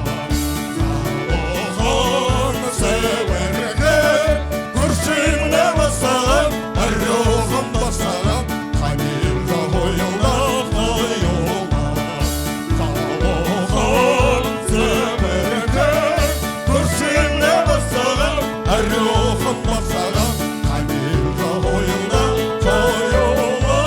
Залуухан сэбэрхэн хүршэмнай басаган, арюухан басаган, ханижа уялдаа хоюулаа. Залуухан сэбэрхэн хүршэмнай басаган, арюухан басаган, ханижа уялдаа хоюулаа.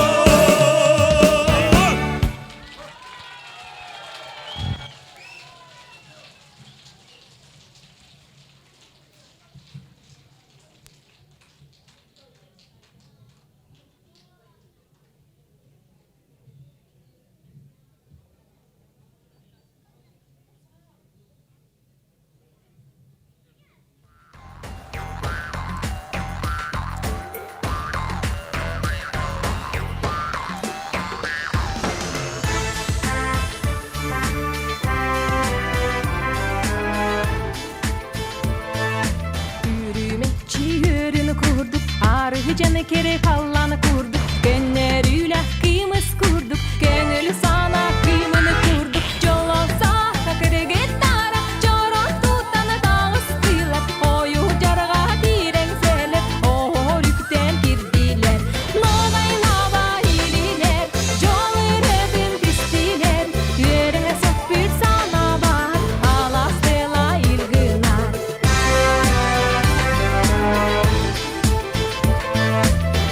Үрмэшье үрэнэ хүрдэг, арһа эжэнэ кэрэ халаан хүрдэг, кэнэрүүлэ кэмэс хүрдэг, кэнгэл санаа кэмэнэ хүрдэг, жолоо саха кэрэгэй тараа, жороо тутана талас тилэ, оюу жаргал тиирэн сэлэ, оорюутай гэрдэлээр, ногоон наба илинээр, жол эрэтэн бэстэлээр, эрэ сохпир санаабаар, аластала илгэнээр.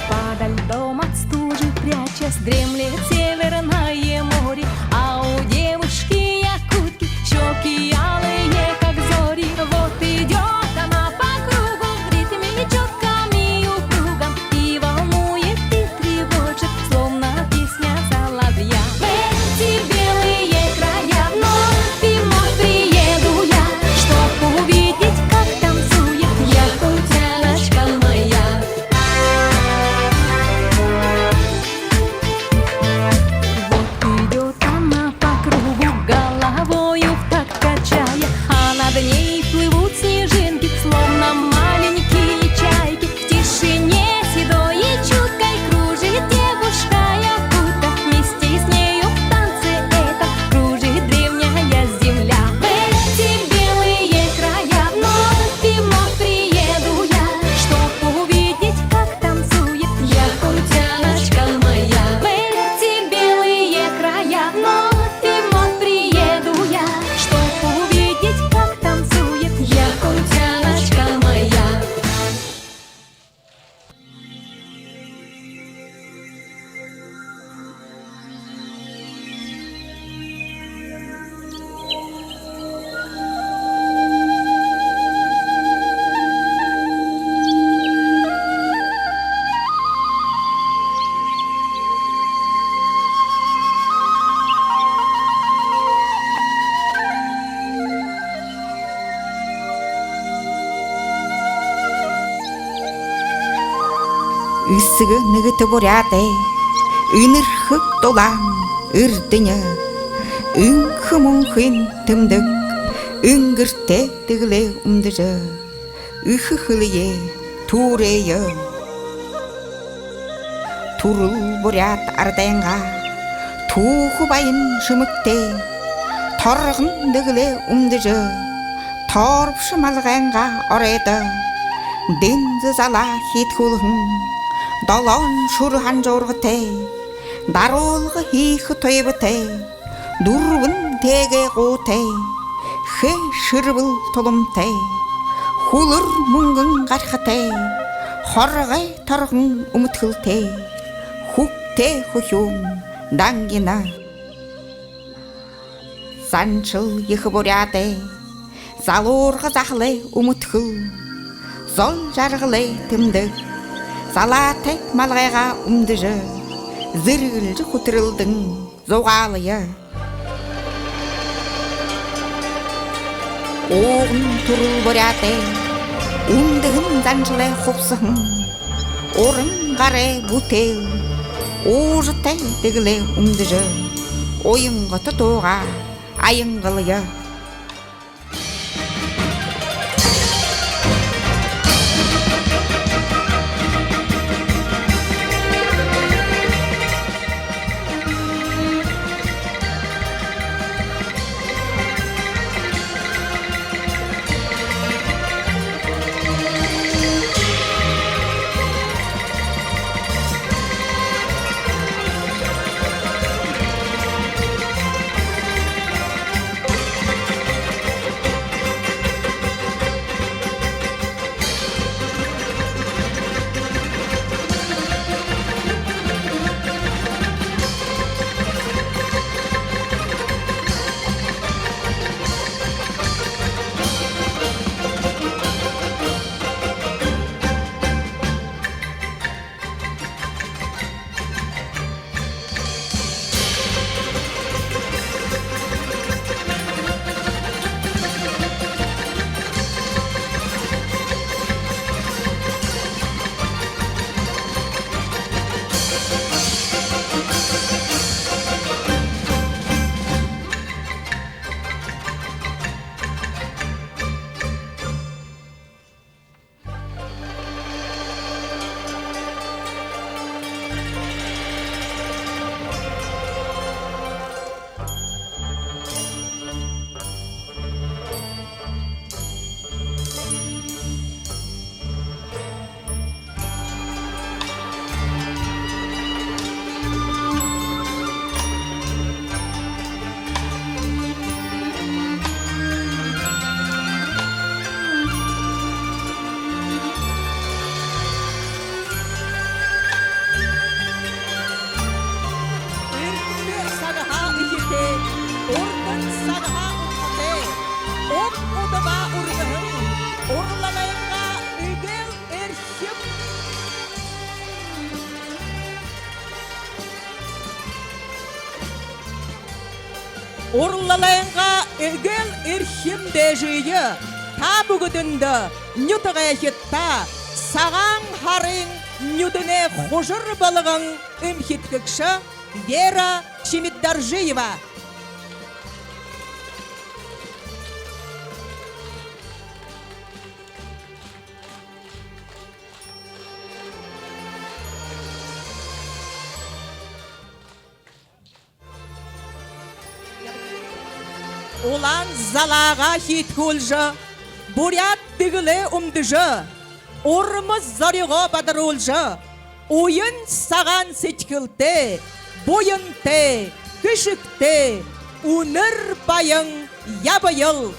Баада Эсэгэ нэгэтэ буряадай энэрхэг дулаан эрдэни, энхэ мүнхын тэмдэг энгэртэй дэгэлээ үмдэжэ, эхэ хэлэеэ түүрээ. Түрэл буряад арадайнгаа түүхэ баян шэмэгтэй торгон дэгэлээ үмдэжэ, тоорбошо малгайнгаа оройдо дэнзэ залаа хиидхүүлһэн долоон шүрэ һанжуургатай, даруулга хиихэ туйбатай, дүрбэн тээгээ гуутай, хээ шэрбэл туламтай, хүлэр мүнгэн гархатай, хоргой торгон үмэдхэлтэй, хүгтэй хүхюун дангина. Заншал ехэ буряадай залуурга захалай үмэдхэл, зол жаргалай тэмдэг залаатай малгайгаа үмдэжэ, зэргэлжэ хүтэрэлдэн зугаалая. Ууган түрэл буряадай үндэһэн заншалай хубсаһан, уран гарай бүтээл уужатай дэгэлээ үмдэжэ, уянгата дуугаа аянгалая. Эртэ сагһаа эхитэй, урдын сагһаа ухаатай, уг удаа үргэһэн урлалайнгаа эгээл эрхим. Урлалайнгаа эгээл эрхим дээжые та бүгэдэндэ нютагайхидтаа Сагаан һарын нюдэнэй хужар болгон эмхидхэгшэ Вера Чимитдоржиева. Улаан залаагаа хиидхүүлжэ, буряад дэгэлээ үмдэжэ, урма зоригоо бадаруулжа, уян сагаан сэдьхэлтэй, буянтай, хэшэгтэй, үнэр баян ябаял.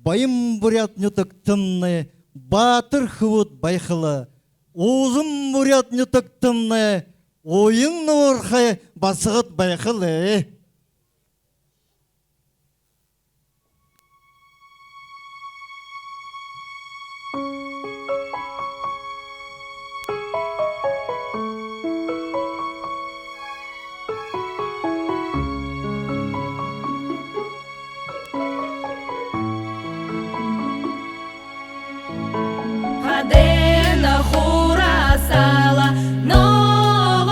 баян буряад нютагтамнай баатар хүбүүд байхал, уужам буряад нютагтамнай уян нуурхай басагад байхал. Хадын хура сала ногоондол,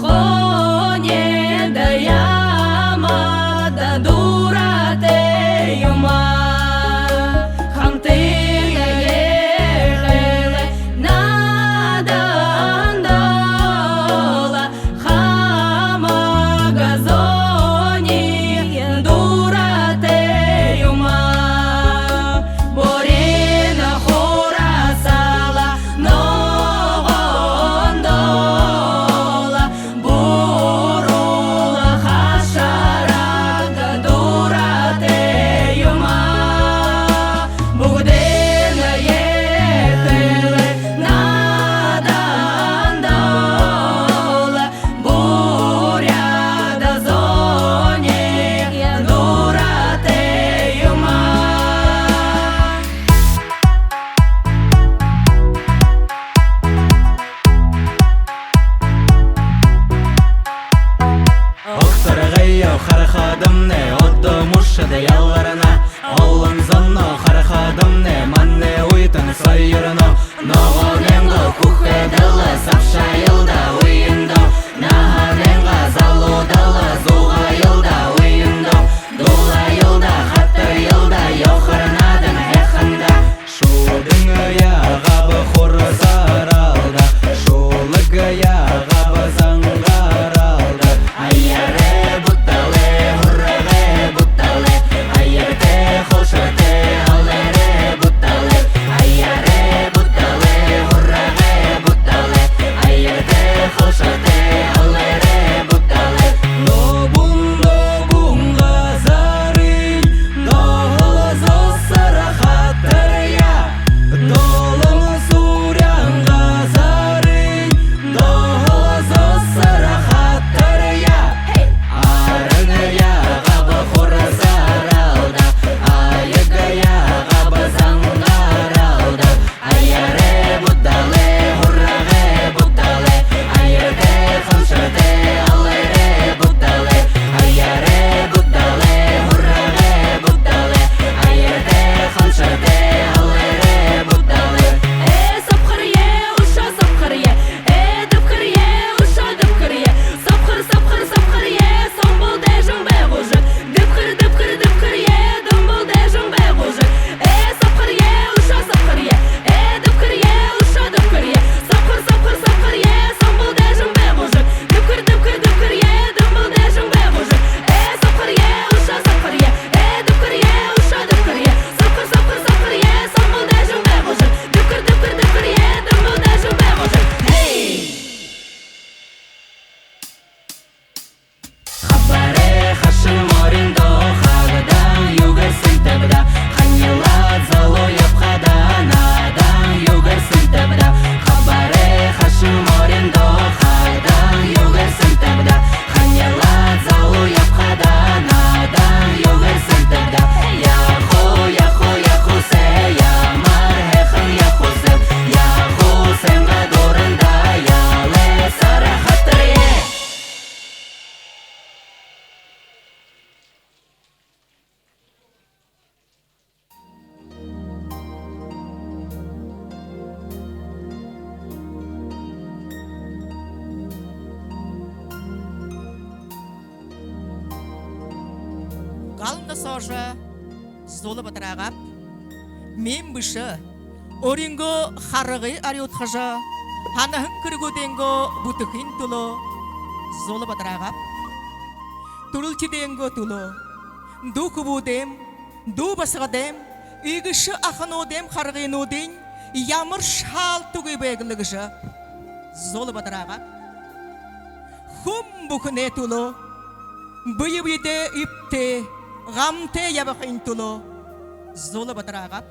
хонидо ямада дуратай юм аа. Хамтын ехэл наадандол, хамаг зониие дуратай юм аа. Буряад хура сала ногоондол, буруул хашараг дуратай юм аа. Бүгэдын ехэл наадандол, буряад зониие дуратай юм аа. Огторгойе харахадамни, одо мүшэдэ яларна. Олон зон харахадамни, манай үетэн соёрно. Ногоонойнгоо хүхэдэл сабшаал даа уяндаа, наһанайнгаа залуудал зугаал даа уяндаа, дуулаал даа, хатарал даа, ёохор наадан һайхан даа. Шүдэн яагааб, хурсарал даа, шүлэг яагааб, зангарал даа. Аяарай, буддалай, һургай, буддалай, аяртай, холшортой, аларай, буддалай. Аяарай, буддалай, һургай, буддалай, аяртай, холшортой, аларай, буддалай. Добун, добун газарынь доһолзо сарахатарья, долоон сүүрэн газарынь доһолзо сарахатарья. Аран яагааб, хурсарал даа, аяг яагааб, зангарал даа. Аяарай, буддалай, һургай, буддалай, аяртай, холшортой, аларай, буддалай. Аяарай, буддалай, һургай, буддалай, аяртай, холшортой, аларай, буддалай. Ээ, сабхарья, үшөө сабхарья. Ээ, дэбхэрье, үшөө дэбхэрье. Сабхар, сабхар, сабхарье, сомбол дээжэн байгуужа. Дэбхэр, дэбхэр, дэбхэрье, домбол дээжэн байгуужа. Ээ, сабхарья, үшөө сабхарья. Ээ, дэбхэрье, үшөө дэбхэрье. Сабхар, сабхар, сабхарье, сомбол дээжэн байгуужа. Дэбхэр, дэбхэр, дэбхэрье, домбол дээжэн байгуужа. Ээ, сабхарья, үшөө сабхарья. Ээ, дэбхэрье, үшөө дэбхэрье. Сабхар, сабхар, сабхарье, сомбол дээжэн байгуужа. Дэбхэр, дэбхэр, дэбхэрье, домбол дээжэн байгуужа. Эй! Хабарай, хашан мориндоо хагдан югэр сэнтэб даа. Ханилаад залуу ябахада наадан югэр сэнтэб даа. Хабарай, хашан мориндоо хагдан югэр сэнтэб даа. Ханилаад залуу ябахада наадан югэр сэнтэб даа. Яахуу, яахуу, яахуу сэ, ямар һайхан яахуу сэ. Яахуу, сэн гадууранда ялай сарахатарья. Галанда соошье зула бадараагааб. Миин бэшэ, өөрынгөө харгы арюудхажа, һанаһан хэрэгүүдэйнгөө бүтэхын түлөө зула бадараагааб. Түрэлхидэйнгөө түлөө, дүү хүбүүдэйм, дүү басагадайм, эгэшэ ахануудайм харгынуудынь ямаршье хаалтагүй байг лэ гэжэ зула бадараагааб. Хүн бүхэнэй түлөө, бэе бэедээ эбтэй, гамтай ябахын түлөө зула бадараагааб.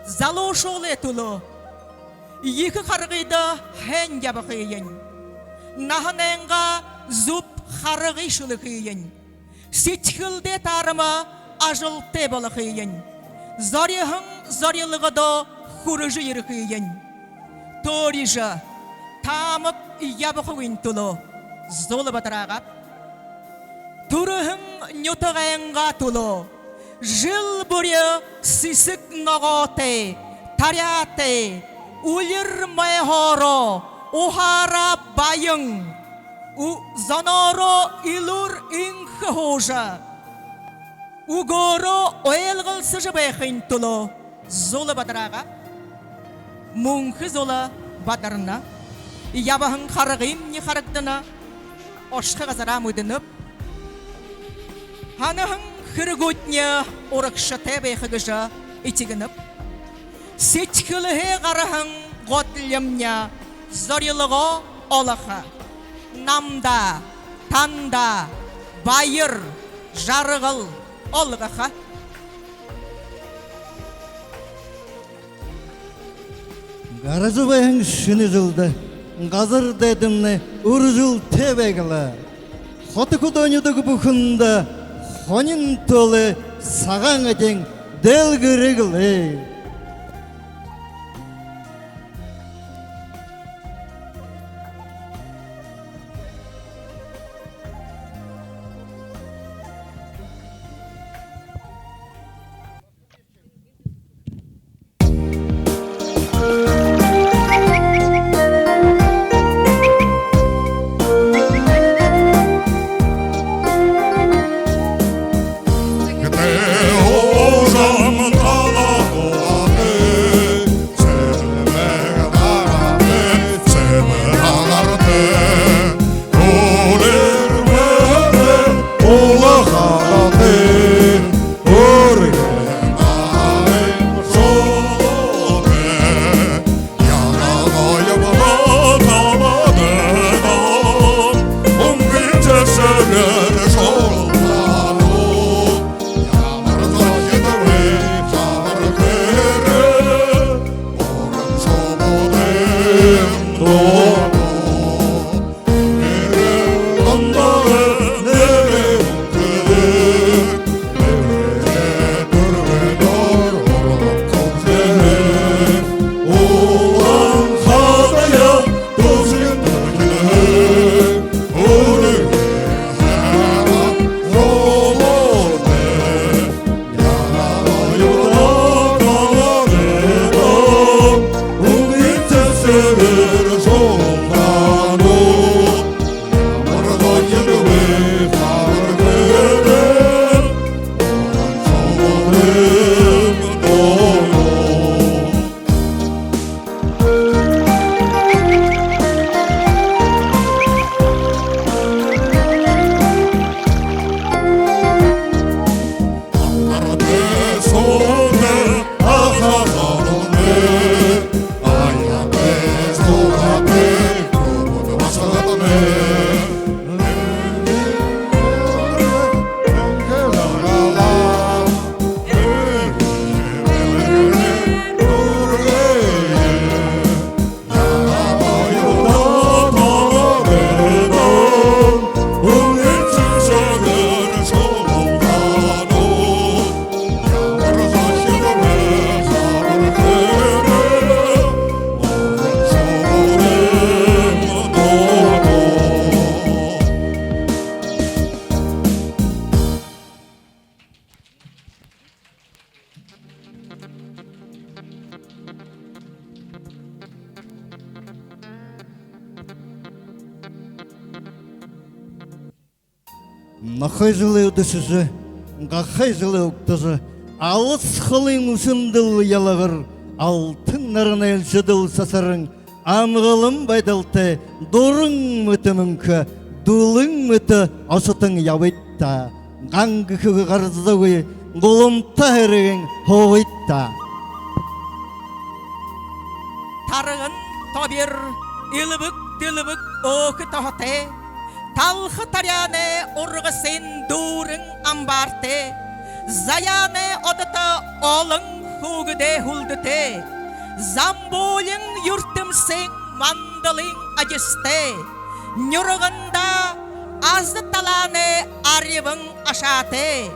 Залуушуулай түлөө ехэ харгыда һайн ябахыень, наһанайнгаа зүб харгы шэлэхыень, сэдьхэлдээ таарама ажалтай болохыень, зориһон зорилгодоо хүрэжэ ерэхыень, төөрижэ, таамаг ябахагүйн түлөө зула бадараагааб. Түрэһэн нютагайнгаа түлөө жэл бүри сэсэг ногоотой, таряатай, үлир мойһоороо, уһаараа баян, у-, зоноороо элүүр энхэ һуужа, үгөөрөө ойлголсожо байхын түлөө зула бадараагааб. Мүнхэ зула бадарна. Ябаһан харгымни харагдана. Ошохо газараа мэдэнэб. Һанаһан хэрэгүүдни урагшатай байха гэжэ этигэнэб. Сэдьхэлһээ гараһан годлимни зорилго олохо. Намда, танда баяр жаргал олгохо. Гаража байһан шэнэ жэлдэ газар дайдамнай үржэлтэй байг лэ. Хото хүдөө нютаг бүхэндэ хонин тоолой сагаан эдеэн дэлгэрэг лэ. Нохой жэлээ үдэшэжэ, гахай жэлээ угтажа, алас холын үсэндэл ялагар, алтан наранай элшэдэл сасаран, амгалан байдалтай дуран мэтэ мүнхэ, дүлэн мэтэ ошотон ябыт даа. Ган гэхэгүй гарзагүй гуламта һэргэн һуугыт даа. Тарган тобир элбэг дэлбэг өөхи тоһотой, Талха таряанай ургасын дүүрэн амбаартай, Заяанай одото олон хүүгэдэй һүлдэтэй, Замбуулин юртэмсын мандалын адистай, нюргандаа аза талаанай арьбан ашаатай,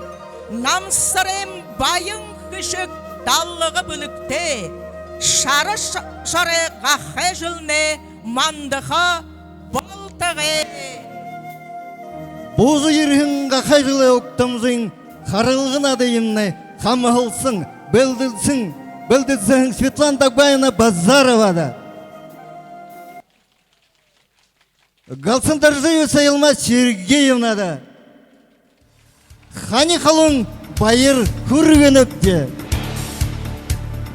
Намсарайн баян хэшэг далга бэлэгтэй, шара ш-, шорой гахай жэлнай мандаха болтогой. Буужа ерэһэн гахай жэлэй угтамжын харалга наадыемнай хамһалсан, бэлдэлсэн, бэлдэлсэн Светлана Дагбаевна Базарова даа. Галсан Доржиев Соёлма Сергеевна даа. Хани халуун баяр хүргэнэбди.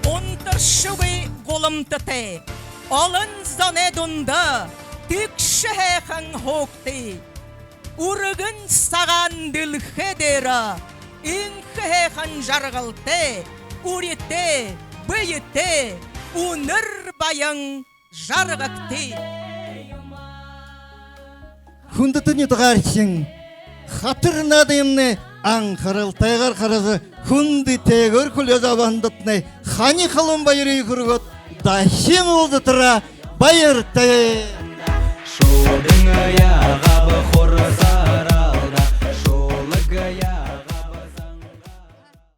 Унтаршагүй гуламтатай, олон зоной дунда тэгшэ һайхан һуугты. Үргэн сагаан дэлхэй дээрэ энхэ һайхан жаргалтай, үритэй, бэетэй, үнэр баян жаргагты. Хүндэтэ нютагаархин, хатар наадыемнай анхаралтайгаар хаража, хүндэтэйгээр хүлеэжэ абаһандатнай хани халуун баярые хүргөөд, дахин уулзатараа баяртай. Шуудан яагаба